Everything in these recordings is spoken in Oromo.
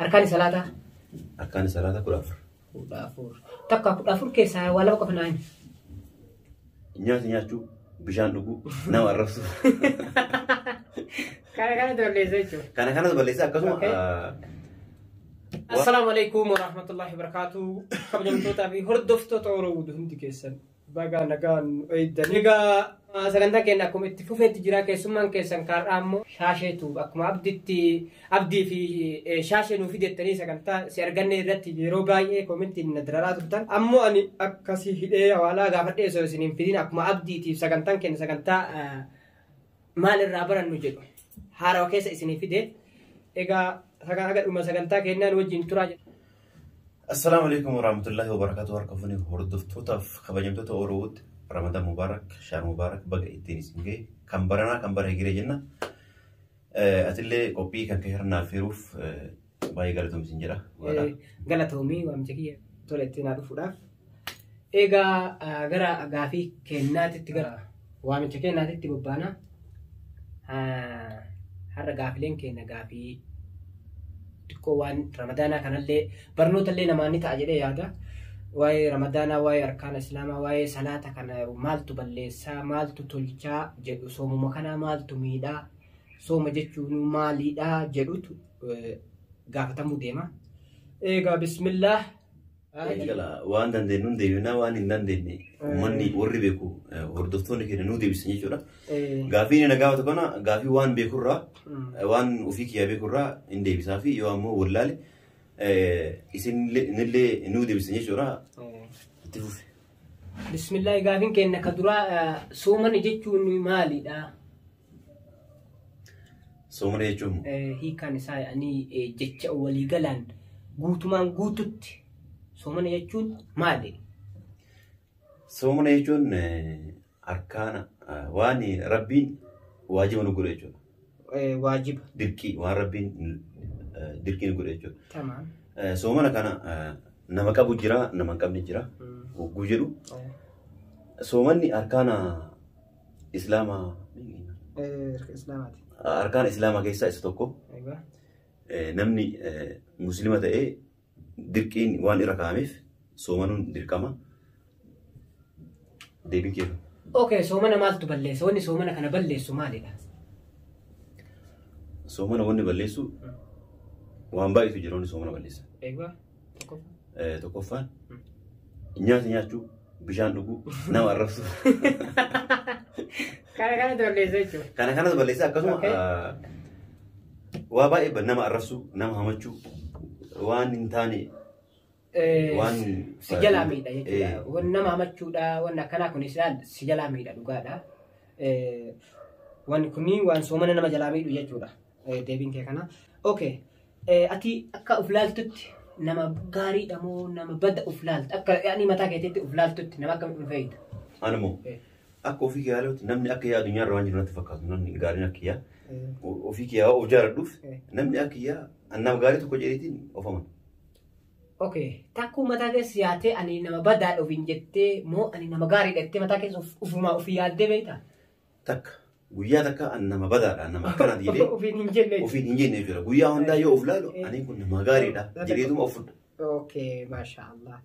Arkaani salaataa? Arkaani salaataa 14. 14. Takka 14 keessaa waa lama qofa naa himi. Nyaata nyaachuu, bishaan dhuguu, nama arrabsuu. Kana kanatu balleessa jechuudha. Kana kanatu balleessa akkasuma. Okay. Assalaamu alaikum warahmatullahi wabarakatuh. Kabajamtootaa fi hordoftoota Oromoo hundi keessan baga nagaan nu eegdan. Egaa sagantaan keenya akkuma itti fufeetti jira. Keessummaan keessan kaarraa immoo Shaasheetu akkuma abditti abdii fi Shaashee nuu fidettanii sagantaa si arganne irratti yeroo baay'ee koomentiin na dararaa turtan. Ammoo ani akkasii hidhee hawaalaa gaafadhee osoo isin hin fidin akkuma abdiitiif sagantaan keenya sagantaa maal irraa barannu jedhu haarawa keessa isinii fide. Egaa haga dhuma sagantaa keenyaan wajjin turaa jedha. Assalaamu alaikum warahmatullahi wabarakatuh. Harka fuunee hordoftootaaf kabajamtoota Oromootti Ramadan Mubarak, Shaar Mubarak, baga ittiin isin gahe kan baranaa kan bara higiree jenna. Atillee qophii kan kee hirnaaf feeruuf baay'ee galatoomii isin jedha. Galatoomii waamicha kiyya tola ittiin haa dhufuudhaaf. Egaa gara gaafii kennaatitti gara waamicha kennaatitti bobbaana. Har'a gaafileen keenya gaafii xiqqoo waan ramadaanaa kanallee barnoota illee namaan ni ta'a jedhee yaada. Waa'ee ramadaanaa, waa'ee arkaana islaamaa, waa'ee salaata kana maaltu balleessaa, maaltu tolchaa jedhu, soomuma kanaa maaltu miidhaa, sooma jechuun maaliidhaa jedhutu gaafatamuu deema. Egaa bismillaah. Eegala waan dandeenyu deebinaa, waan hin dandeenye uummanni warri beeku hordoftoonni keenya nuu deebisan jechuudha. Gaafii inni na gaafatu kana gaafii waan beekurraa, waan ofii kiyyaa beekurraa hin deebisaa fi yoo ammoo wallaale isinillee nuu deebisan jechuudha. Itti fufi. Bismillah, gaafiin keenya ka duraa soomana jechuun maalidha? Soomana jechuun Hiikaan isaa ani jecha waliigalaan guutumaan guututti soomana jechuun maali? Soomana jechuun arkaana waan rabbiin waajiba nu godhe jechuudha. Waajiba. Dirqii waan rabbiin dirqii nu godhe jechuudha. Tamaam. Soomana kana nama qabu jira, nama hin qabne jira. Hogguu jedhu soomanni arkaana islaamaa Islaamaati. Arkaana islaamaa keessaa isa tokko. Namni muslima ta'ee dirqiin waan irra kaa'ameef soomanuun dirqama. Deebiin kee. Okay, soomana maaltu balleessa? Wanni soomana kana balleessu maalidha? Soomana wanni balleessu waan baay'eetu jira wanni soomana balleessa. Egaa tokkoffaa. Tokkoffaan nyaata nyaachuu, bishaan dhuguu, nama arrabsuu. Kana kanatu balleessa jechuudha. Kana kanatu balleessa akkasuma waa baay'ee nama arrabsuu, nama hamachuu, waan hin taane waan Si jalaa miidha jechuudha. Waan nama hamachuudha, waan akkanaa kun si jalaa miidha dhugaadha. Wanni kuni waan soomana nama jalaa miidhu jechuudha. Deebiin kee kana. Okay. Ati akka uf laaltutti nama gaariidha moo nama bada uf laalta? Akka yaani mataa keetiitti uf laaltutti nama akkamitti uf feeyita? Animo akka ofii kiyyaa ilaalutti namni akka yaa addunyaa irra waan jiru natti fakkaatu, namni gaariin akka kiyyaa ofii kiyyaa of jaaladhuuf namni akka kiyyaa nama gaarii tokko jedheetiin of amana. Okay. Takkuu mataa keessa yaatee ani nama badaadha ofiin jettee moo ani nama gaariidha jettee mataa keessa ofumaa ofii yaaddee beektaa? Takka guyyaa takka ani nama badaadha, nama akkanaati jedhee Ofiin hin jenne. Ofiin hin jenne jechuudha. Guyyaa hundaa yoo of laalu ani kun nama gaariidha jedheetuma of fudha. Okay, masha Allah.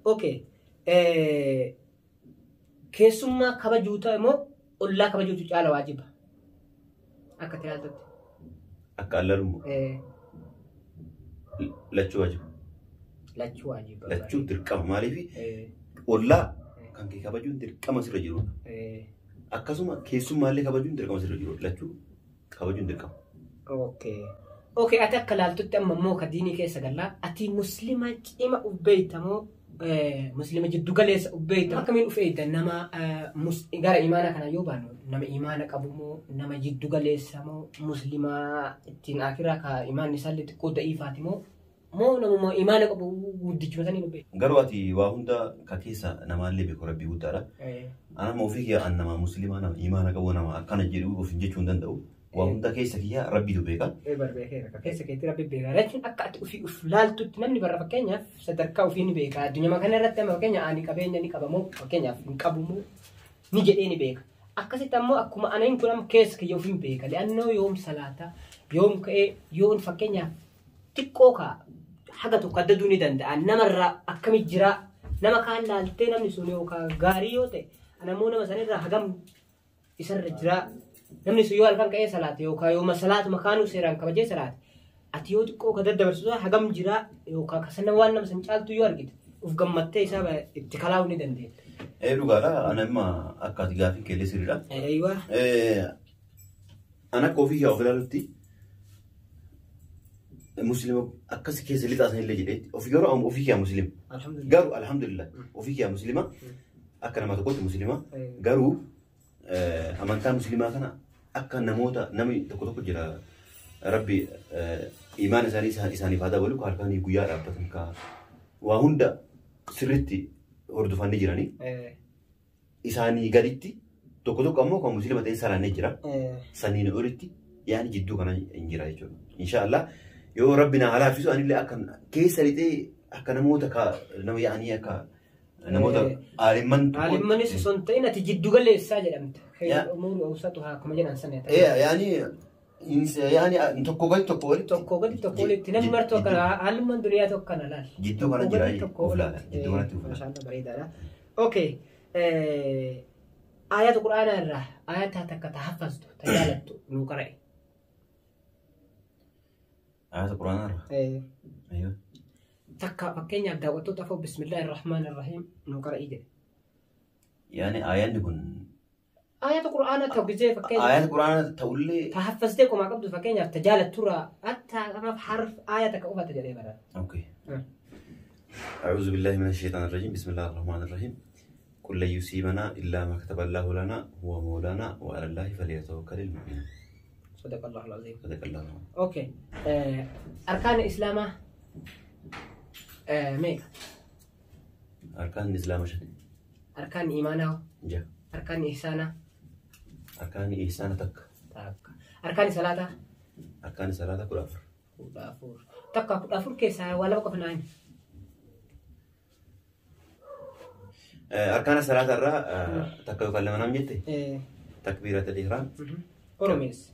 Okay. Keessummaa kabajuutu immoo ollaa kabajuutu caala waajiba? Akka ilaaltutti. Akka allaalummaa lachuu waajiba. Lachuu waajiba. Lachuu dirqama, maaliif ollaa kan kee kabajuun dirqama sirra jirudha. Akkasuma keessummaallee kabajuun dirqama sirra jirudha. Lachuu kabajuun dirqama. Okay, ati akka laaltutti amma immoo ka diinii keessa gallaa, ati muslima cima uf beeyta moo muslima jiddu galeessa uf beeyta? Akkamiin uf eeyda? Nama gara imaana kana yoo baanu nama imaana qabu moo nama jiddu galeessa moo muslima ittiin akiraa ka imaanni isaallee xiqqoo da'iifaati moo namuma imaana qabu guddichuma saniin uf beeyta? Garuu ati waa hunda ka keessa namaallee beeku rabbii guddaadha. Anama ofii kiyya an nama muslimaa, nama imaana qabu, nama akkana jedhu of jechuu hin danda'u. Waa hunda keessa kiyya rabbiitu beeka. Bar beekeera. Ka keessa keetti rabbi beekaa jechuun akka ati ofii uf laaltutti namni barra fakkeenyaaf sadarkaa ofii ni beeka. Addunyaa kana irratti amma fakkeenya ani qabeenya ni qabamoo fakkeenyaaf hin qabumoo ni jedhee ni beeka. Akkasitti ammoo akkuma anayin kun amma keessa kiyya ofii hin beeka. Li'annoo yoom salaataa, yoom ka'ee, yoon fakkeenyaaf Xiqqoo kaa haga tokko adda duuni danda'a. Namarraa akkami jira nama kaan laaltee namni sun yookaan gaarii yoo ta'e anammoo nama sanirraa hagam isarra jira. Namni sun yoo halkan ka'ee salaate yookaan yoo salaatuma kaanuu seeraan kabajee salaate ati yoo xiqqoo ka daddabarsitu hagam jira yookaan kasana waan nama san caaltu yoo argite uf gammattee isaa itti kalaa'uu ni dandeetta. Dhugaadha. Ana amma akka ati gaafiin keellee sirriidha. Eeyyuu. Ana akka ofii of ilaalutti muslima akkas keessa lixaa sanillee jedhee of yeroo amma ofii kee muslima. Alhamdulillah. Garuu alhamdulillah ofii kee muslima akka nama tokkotti muslima garuu amantaa muslimaa kana akka namoota namni tokko tokko jira rabbi imaana isaanii isaaniif haa dabalu halkanii guyyaa dhaabbatan ka waa hunda sirriitti hordofanii jiranii isaanii gaditti tokko tokko ammoo kan muslima ta'e salaannee jira saniin olitti yaani jidduu kana hin jira jechuudha. Inshaallah yoo rabbi na halaafisu anillee akka keessa lixee akka namoota ka nama yaa'anii akka namoota aalimman Aalimmanis osoo hin ta'in ati jiddu galeessaa jedhamta. Umurii awsatu haa akkuma jedhan sana. Yaani yaani tokko gadi tokko olitti. Tokko gadi tokko olitti namni martuu akkana haalummaan duniyaa tokko kana laal. Jidduu kana jira of laala. Jidduu kanatti of laala. Mashallah bareedaadha. Okay. Ayata quraanaa irraa ayata takka ta haffastu ta jaalattu nuu qara'e. Ayata quraanaa irraa. Ayyoo. Takka fakkeenyaaf daawwattoota afoo bismillaahi irrahmaan irrahiim nuu qara'ii jedhe. Yaani ayanni kun Ayata quraanaa ta'u gisee fakkeenyaaf. Ayata quraanaa ta'ullee. Ta haffastee qomaa qabdu fakkeenyaaf ta jaalatturraa hatta kanaaf harf aya takka qofata jedhee bara. Okay. أعوذ بالله من الشيطان الرجيم بسم الله الرحمن الرحيم قل لن يصيبنا إلا ما كتب الله لنا هو مولانا وعلى الله فليتوكل المؤمنون. صدق الله العظيم. صدق الله العظيم. Okay. أركان الإسلام meeqa? أركان الإسلام shan. أركان إيمانaa? Jaha. أركان إحسانaa? أركان إحسان takka. Takka. أركان صلاة? أركان صلاة 14. 14. Takka 14 keessaa waa lama qofa naa himi. أركان صلاة irraa takka yookaan lama naam jette تكبيرة الإحرام. Oromees.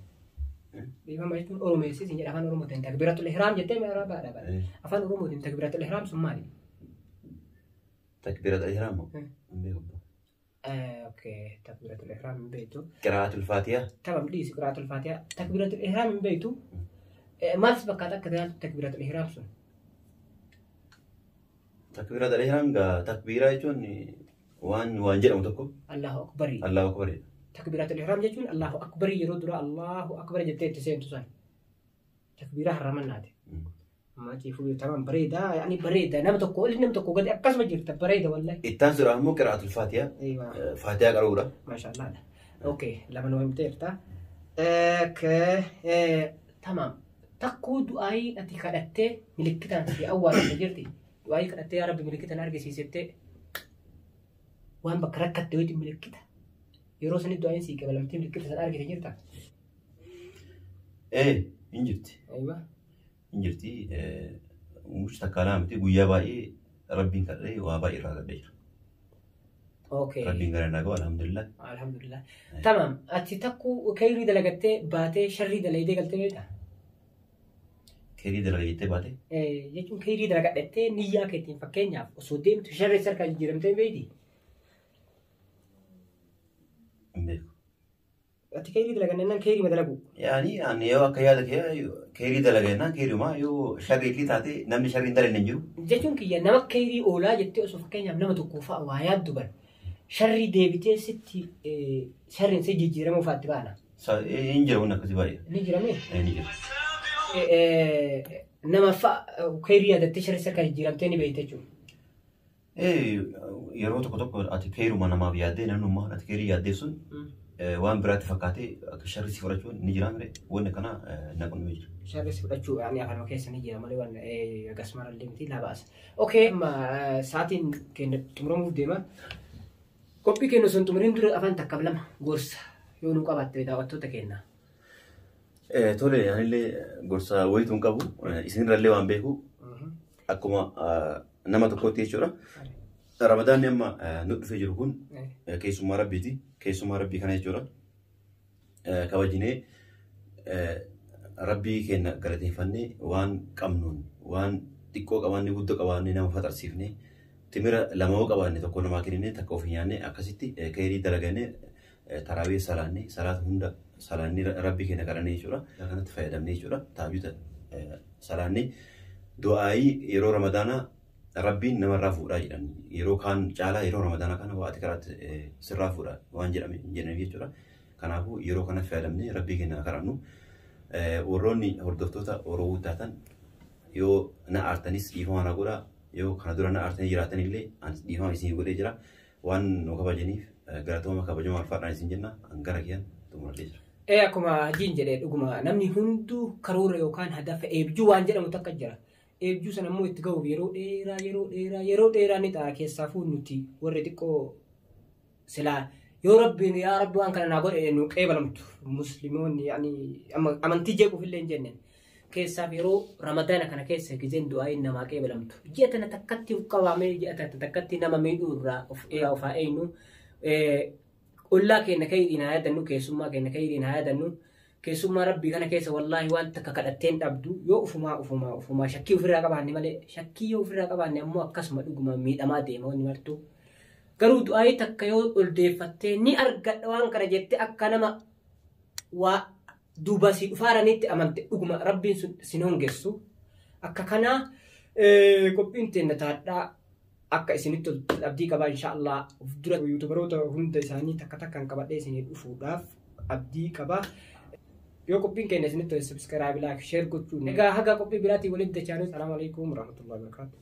Dhiifama jechuun Oromeessis hin jedha afaan Oromootiin takbiiratul ihraam jettee mee baadha baadha. Afaan Oromootiin takbiiratul ihraam sun maali? تكبيرة الإحرام Okay takbiiratul ihraam hin beektu. قراءة الفاتحة. Tamam dhiisi qiraatul faatihaa. Takbiiratul ihraam hin beektu. Maalis bakkaata akka tajaajiltu takbiiratul ihraam sun? تكبيرة الإحرام takbiiraa jechuun waan jedhamu tokko. Allahu akbarii. Allahu akbarii. Takbiiratul ihraam jechuun Allahu akbarii yeroo dura Allahu akbar jettee itti seentu san. Takbiiraa harramannaati. Amma ciifuu tamam bareeda yaani bareeda nama tokko oli nama tokko gadi akkasuma jirta bareeda wallahi. Ittaan sura ammoo qiraatul faatihaa. Faatihaa qaruudha. Maashaallah. Okay lama nama himteerta. Okay tamam takkuu du'aayii ati kadhattee milikkitaan si awwaalamte jirti. Du'aayii kadhattee yaa rabbi milikkitaan argisiisettee waan bakka rakkatte wayitti milikkita. Yeroo sanitti du'aayiin sii qabalamtee milikkita sana argite jirta. Hin jirti. Aywa. Hin jirti. Mucci takka lama miti guyyaa baay'ee rabbiin kadhee waa baay'ee irraa kadhee jira. Okay. Rabbiin gara naa gahu alhamdulillah. Alhamdulillah. Tamam ati takkuu kayrii dalagattee baatee sharrii dalaydee galtee beektaa? Kayrii dalagattee baatee? Jechuun kayrii dalagadhattee niyyaa keetiin fakkeenyaaf osoo deemtu sharrii sarkaa jijjiiramtee beekti? Hin beeku. Ati kayrii dalagannaan kayrii ma dalagu? Yaani ani yoo akka yaada kee kayrii dalagannaan kayriimaa yoo sharrii illee taate namni sharrii hin dalagne hin jiru. Jechuun kiyya nama kayrii oolaa jettee osoo fakkeenyaaf nama tokko fa'a waa yaaddu bara. Sharrii deebitee sitti sharriin si jijjiiramuu fa'aatti baana. Hin jira wanni akkasii baay'ee. Ni jiramee? Ni jira. Nama fa'a kayrii yaadattee sharrii sarkaa jijjiiramtee ni beekte jechuudha. Yeroo tokko tokko ati kayruuma namaaf yaaddee namnummaa ati kayrii yaaddee sun waan biraatti fakkaatee akka sharri si fudhachuun ni jira mire wanni kana naqannoo jira. Sharri si fudhachuu yaani afaan keessa ni jira malee waan akkasuma illee miti laa baasa. Okay amma sa'aatiin keenya xumuramuuf deema. Qophii keenya osoo hin xumuriin dura afaan takkaaf lama gorsa yoo nu qabaatte daawwattoota keenya. Tole anillee gorsa wayituu hin qabu isinirrallee waan beeku akkuma nama tokkotti jechuudha. Ramadaanni amma nu dhufee jiru kun keessummaa rabbiiti. Keessummaa rabbii kana jechuudha. Kabajinee Rabbii keenya galateeffannee waan qabnuun waan xiqqoo qabaanne guddoo qabaanne nama faxarsiifne timira lama yoo qabaanne tokko namaa kennine takka ofii nyaanne akkasitti khayrii dalaganne taraawii salaanne salaata hunda salaanne Rabbii keenya kadhanne jechuudha. Kanatti fayyadamne jechuudha. Tahajjuda salaanne du'aayii yeroo Ramadaanaa Rabbiin namarraa fuudhaa jedhan yeroo kaan caalaa yeroo Ramadaanaa kana waa ati karaatti sirraa fuudha waan jedhame jedhaniif jechuudha. Kanaafuu yeroo kana fayyadamnee Rabbii keenya kadhannu warroonni hordoftoota Oromoo taatan yoo na aartanis dhiifama na godhaa yoo kana dura na aartanii jiraatan illee anis dhiifama isin godhee jira waan nu kabajaniif galatooma kabajamaa ulfaadhaan isin jenna gara kiyyan xumuradhee jira. Ee akkuma Hajiin jedhee dhuguma namni hunduu karoora yookaan hadafa eebjuu waan jedhamu takka jira. Eebjuu sana immoo itti gahuuf yeroo dheeraa yeroo dheeraa yeroo dheeraa ni ta'a keessaafuu nuti warri xiqqoo silaa yoo Rabbiin yaa Rabbi waan kana naa godhe nu qeebalamtu musliimoonni amantii jeequuf illee hin jenneen. Keessaaf yeroo Ramadaana kana keessa gizeen du'aa'iin namaa qeebalamtu. Ji'a tana takkatti of qabaamee ji'a tana takkatti nama miidhuu irraa of of haa eenyu. Ollaa keenya kayriin haa yaadannu keessummaa keenya kayriin haa yaadannu. Keessummaa Rabbii kana keessa wallaahi waan takka kadhatteen dhabdu yoo ufumaa ufumaa ufumaa shakkii ofirraa qabaanne malee shakkii yoo ofirraa qabaanne ammoo akkasuma dhuguma miidhamaa deema wanni martuu. Garuu du'aayii takka yoo ol deeffattee ni argadha waan kana jettee akka nama waa duuba si dhufaaranitti amante dhuguma Rabbiin sun sin hongessu. Akka kanaa qophiin teenna taadhaa akka isinitti toltu abdii qabaa inshaallah of dura yuutubaroota hunda isaanii takka takkaan qabadhee isinii dhufuudhaaf abdii qabaa. Yoo qophiin keenya isinitti tole subscribe, like, share gochuun. Egaa haga qophii biraatiin walitti dachaanuu. Salaamu alaikum warahmatullahi wabarakatuh.